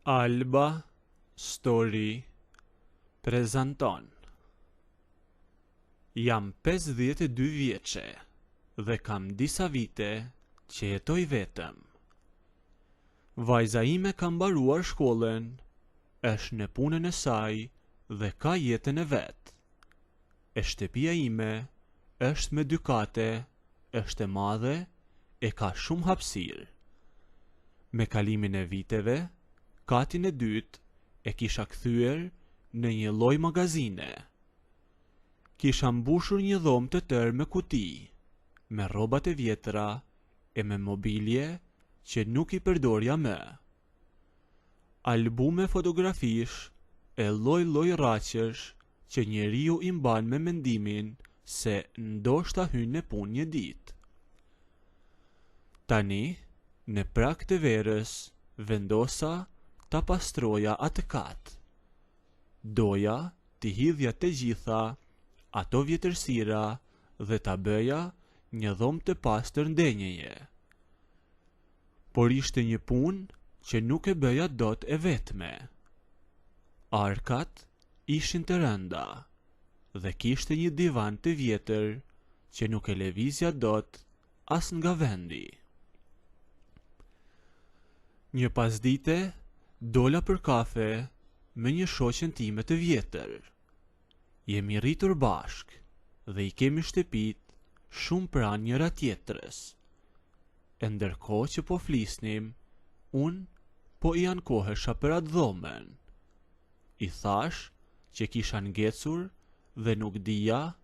Alba Story prezanton Jam 52 vjeçe dhe kam disa vite që jetoj vetëm. Vajza ime ka mbaruar shkollën, është në punën e saj dhe ka jetën e vet. E shtëpia ime është me dy kate, është e madhe e ka shumë hapësirë. Me kalimin e viteve, katin e dytë e kisha kthyer në një lloj magazine. Kisha mbushur një dhomë të tërë me kuti, me rrobat e vjetra e me mobilje që nuk i përdorja më. Albume fotografish e lloj-lloj rraqesh që njeriu i mban me mendimin se ndoshta hyn në punë një ditë. Tani, në prag të verës, vendosa ta pastroja atë kat. Doja t'i hidhja të gjitha ato vjetërsira dhe ta bëja një dhomë të pastër ndenjeje. Por ishte një punë që nuk e bëja dot e vetme. Arkat ishin të rënda dhe kishte një divan të vjetër që nuk e lëvizja dot as nga vendi. Një pasdite dola për kafe me një shoqen time të vjetër. Jemi rritur bashkë dhe i kemi shtëpitë shumë pranë njëra-tjetrës. E ndërkohë që po flisnim, unë po i ankohesha për atë dhomën. I thashë që kisha ngecur dhe nuk dija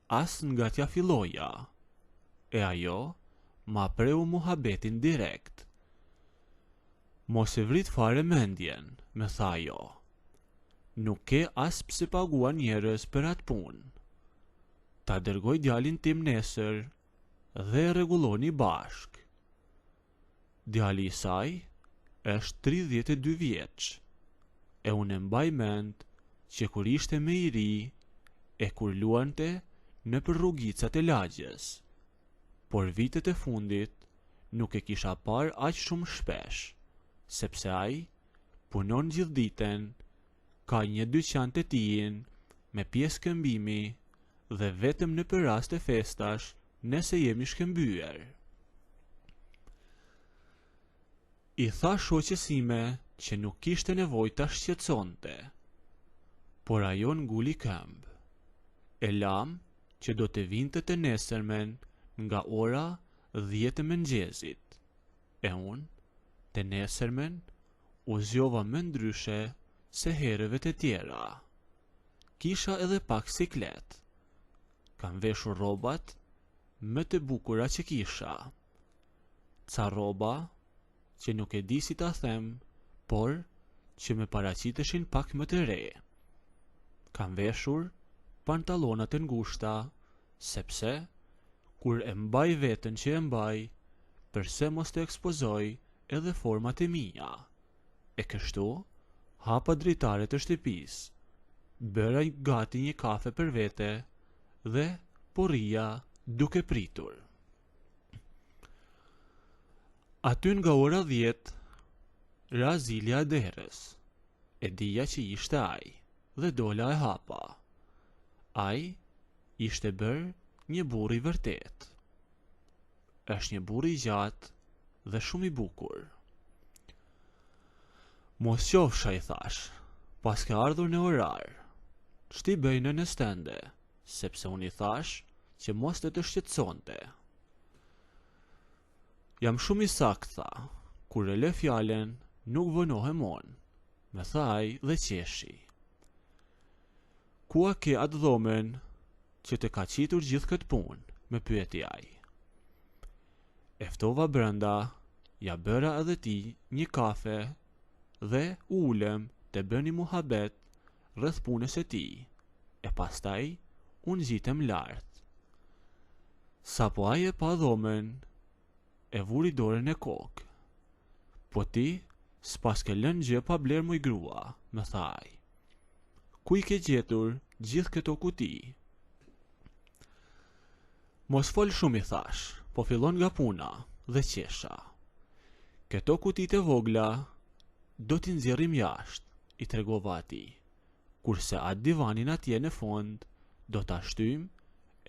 as nga t'ia filloja. E ajo ma preu muhabetin direkt. Mos e vrit fare mendjen, më tha ajo. Nuk ke as pse paguan njerëz për atë punë. Ta dërgoj djalin tim nesër dhe e rregulloni bashkë. Djali i saj është 32 vjeç, e unë e mbaj mend që kur ishte më i ri e kur luante nëpër rrugicat e lagjes, por vitet e fundit nuk e kisha parë aq shumë shpesh, sepse ai punon gjithë ditën, ka një dyqan të tijin me pjesë këmbimi dhe vetëm nëpër raste festash nëse jemi shkëmbyer. I thashë shoqes sime që nuk kishte nevojë ta shqetësonte, por ajo nguli këmbë. E lamë që do të vinte të nesërmen nga ora 10 e mëngjesit. E unë, të nesërmen, u zgjova më ndryshe se herëve të tjera. Kisha edhe pak siklet. Kam veshur rrobat më të bukura që kisha. Ca rroba që nuk e di si ta them, por që më paraqiteshin pak më të re. Kam veshur pantallona të ngushta, sepse kur e mbaj veten që e mbaj, përse mos të ekspozoj edhe format e mia. E kështu, hapa dritaret e shtëpisë, bëra gati një kafe për vete dhe po rrija duke pritur. Aty nga ora 10, ra zilja e derës. E dija që ishte ai dhe dola e hapa. Ai ishte bërë një burrë i vërtetë. Është një burrë i gjatë dhe shumë i bukur. Mos qofsha i thashë, paske ardhur në orar. Ç't'i bëj nënës tënde, sepse unë i thashë që mos të të shqetësonte. Jam shumë i saktë, tha, kur e lë fjalën, nuk vonohem unë, më tha ai dhe qeshi. Ku e ke atë dhomën që të ka qitur gjithë këtë punë, më pyeti ai. E ftova brenda, ia bëra edhe tij një kafe dhe u ulëm të bënim muhabet rreth punës së tij, e pastaj u ngjitëm lart. Sapo ai e pa dhomën, e vuri dorën në kokë. Po ti s'paske lënë gjë pa blerë moj grua, më tha ai. Ku i ke gjetur gjithë këto kuti? Mos fol shumë i thashë, po fillon nga puna dhe qesha. Këto kutitë e vogla. do t'i nxjerrim jashtë, i tregova atij, kurse atë divanin atje në fund do ta shtyjmë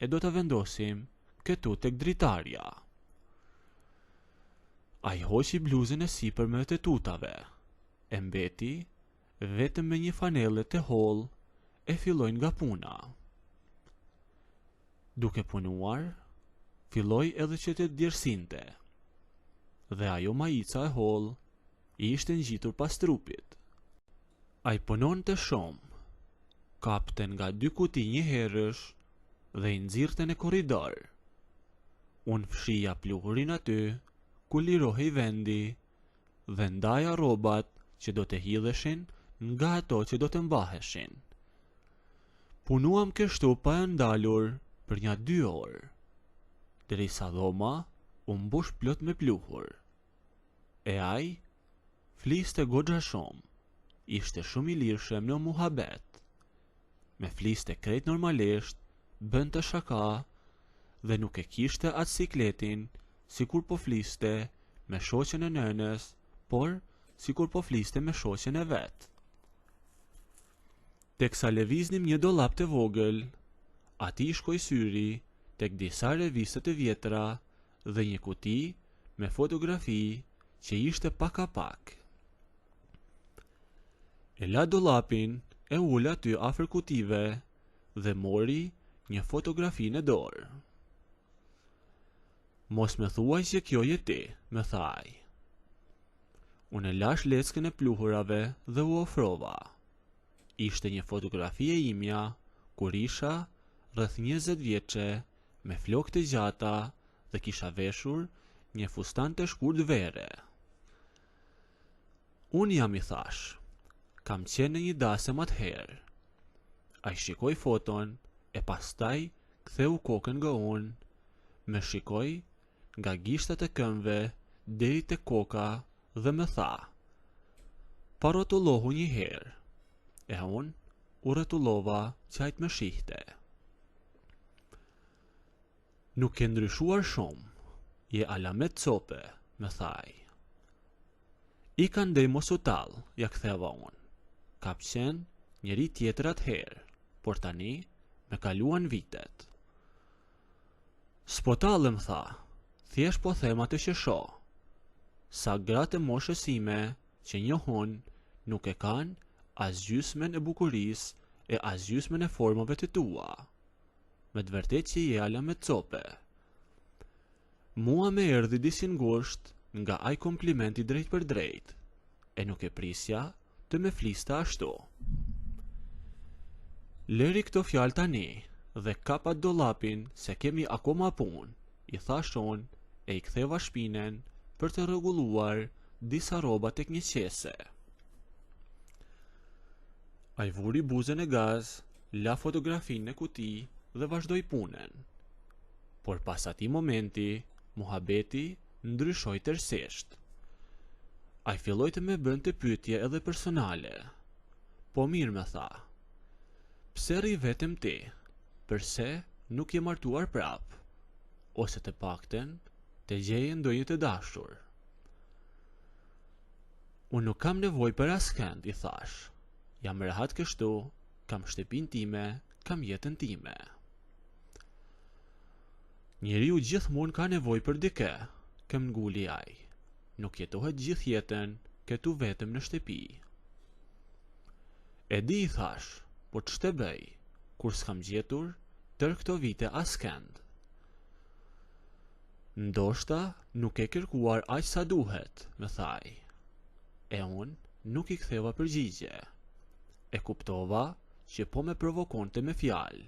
e do ta vendosim këtu tek dritarja. Ai hoqi bluzën e sipërme të tutave, e mbeti vetëm me një fanelle të hollë e filloi nga puna. Duke punuar, filloi edhe që të djersinte. Dhe ajo majica e hollë i ishte ngjitur pas trupit. Ai punonte shumë. Kapte nga dy kuti njëherësh dhe i nxirrte në korridor. Unë fshija pluhurin aty ku lirohej vendi dhe ndaja rrobat që do të hidheshin nga ato që do të mbaheshin. Punuam kështu pa e ndalur për nja dy orë, derisa dhoma u mbush plot me pluhur. E ai fliste goxha shumë, ishte shumë i lirshëm në muhabet. Me fliste krejt normalisht, bënte shaka dhe nuk e kishte atë sikletin sikur po fliste me shoqen e nënës, por sikur po fliste me shoqen e vet. Teksa lëviznim një dollap të vogël, atij i shkoi syri tek disa revista të vjetra dhe një kuti me fotografi që ishte pa kapak. E la dollapin e u ul aty afër kutive dhe mori një fotografi në dorë. Mos më thuaj që kjo je ti, më tha ai. Unë e lashë leckën e pluhurave dhe u ofrova. Ishte një fotografi e imja kur isha rreth 20 vjeçe me flokë të gjata dhe kisha veshur një fustan të shkurt vere. Unë jam i thashë. Kam qenë në një dasëm atëherë. Ai shikoi foton e pastaj ktheu kokën nga unë, më shikoi nga gishtat e këmbëve deri te koka dhe më tha, Pa rrotullohu një herë. E unë u rrotullova që ai të më shihte. Nuk ke ndryshuar shumë, je alamet cope, më tha ai. Ik andej mos u tall, ia ktheva unë. Kam qenë njeri tjetër atëherë, por tani më kaluan vitet. S'po tallem, tha, thjesht po them atë që shoh. Sa gra të moshës sime që njoh unë nuk e kanë as gjysmën e bukurisë e as gjysmën e formave të tua. Me të vërtetë që je alamet cope. Mua më erdhi disi ngushtë nga ai kompliment i drejtpërdrejtë, e nuk e prisja të më fliste ashtu. Lëri këto fjalë tani dhe kap atë dollapin se kemi akoma punë, i thashë unë e i ktheva shpinën për të rregulluar disa rroba tek një qese. Ai vuri buzën në gaz, la fotografinë në kuti dhe vazhdoi punën. Por pas atij momenti, muhabeti ndryshoi tërësisht. Ai filloi të më bënte pyetje edhe personale. Po mirë më tha. Pse rri vetëm ti? Përse nuk je martuar prapë? Ose të paktën të gjeje ndonjë të dashur. Unë nuk kam nevojë për askënd, i thashë. Jam rehat kështu, kam shtëpinë time, kam jetën time. Njeriu gjithmonë ka nevojë për dikë, këmbënguli ai. Nuk jetohet gjithë jetën këtu vetëm në shtëpi. E di i thashë, po ç'të bëj, kur s'kam gjetur tërë këto vite askënd. Ndoshta nuk ke kërkuar aq sa duhet, më tha ai. E unë nuk i ktheva përgjigje. E kuptova që po më provokonte me fjalë.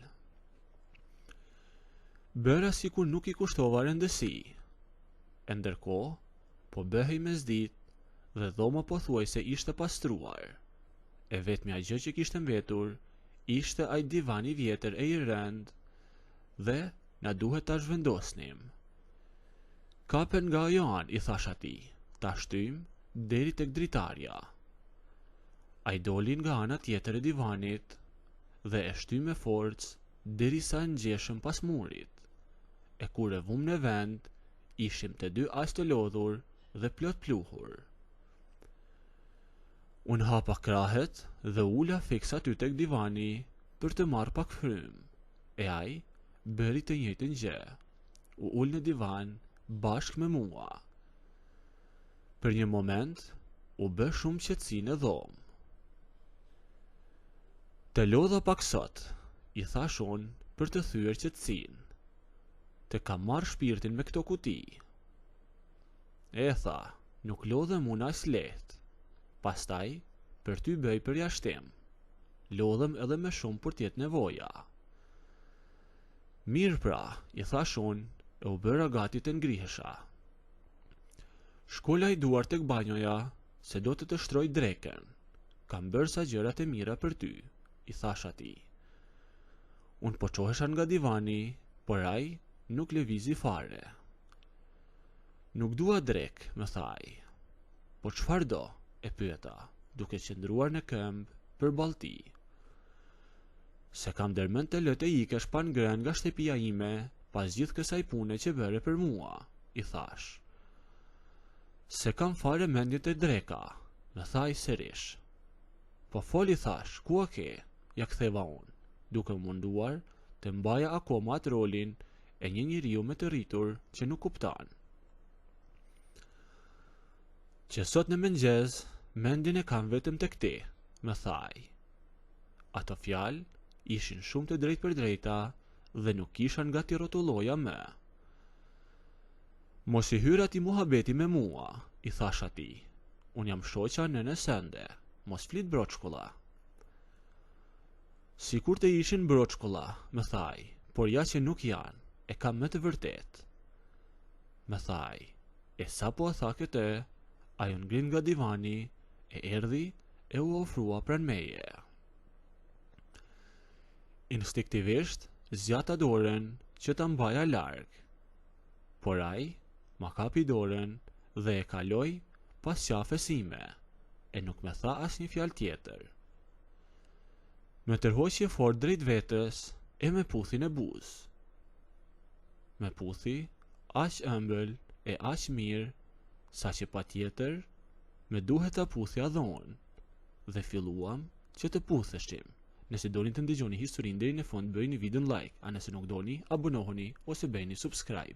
Bëra sikur nuk i kushtova rëndësi. E ndërkohë, po bëhej mesditë dhe dhoma pothuajse ishte pastruar. E vetmja gjë që kishte mbetur ishte ai divan i vjetër e i rëndë dhe na duhet ta zhvendosnim. Kape nga ajo anë, i thashë atij, ta shtyjmë deri tek dritarja. Ai doli nga ana tjetër e divanit dhe e shtymë me forcë derisa e ngjeshëm pas murit. E kur e vumë në vend, ishim të dy aq të lodhur dhe plot pluhur. Unë hapa krahët dhe u ula fiks aty tek divani për të marrë pak frymë, e ai bëri të njëjtën gjë, u ul në divan bashkë me mua. Për një moment u bë shumë qetësi në dhomë. Të lodha pak sot, i thashë unë për të thyer qetësinë. Të kam marrë shpirtin me këto kuti. E tha, nuk lodhem unë aq lehtë. Pastaj, për ty bëj përjashtim. Lodhem edhe më shumë kur të jetë nevoja. Mirë pra, i thashë unë, e u bëra gati të ngrihesha. Shko laj duart tek banjoja, se do të të shtroj drekën. Kam bërë sa gjëra të mira për ty, i thashë atij. Unë po çohesha nga divani, por ai nuk lëvizi fare. Nuk dua drekë, më tha ai. Po çfarë do? e pyeta, duke qëndruar në këmbë përballë tij. S'e kam ndërmend të lë të ikësh pa ngrënë nga shtëpia ime pas gjithë kësaj pune që bëre për mua, i thashë. S'e kam fare mendjen te dreka, më tha ai sërish. Po fol i thashë, ku e ke? ia ktheva unë, duke u munduar të mbaja akoma atë rolin e një njeriu më të rritur që nuk kupton. Që sot në mëngjes, mendjen e kam vetëm tek ti, më tha ai. Ato fjalë ishin shumë të drejtpërdrejta dhe nuk kisha nga t'i rrotulloja më. Mos i hyr atij muhabeti me mua, i thashë atij. Unë jam shoqja e nënës sënde, mos flit broçkulla. Sikur të ishin broçkulla, më tha ai, por ja që nuk janë, e kam me të vërtetë. Më tha ai, e sapo e tha këtë, ai u ngrit nga divani, e erdhi e u afrua pranë meje. Instinktivisht zgjata dorën që ta mbaja larg, por ai ma kapi dorën dhe e kaloi pas qafës sime, e nuk më tha asnjë fjalë tjetër. Më tërhoqi fort drejt vetes e më puthi në buzë. Më puthi aq ëmbël e aq mirë saqë patjetër më duhet ta puthja dhe unë. Dhe filluam që të putheshim. Nëse doni të ndëgjoni historinë deri në fund bëjeni videon like, a nëse nuk doni, abonohuni ose bëjeni subscribe.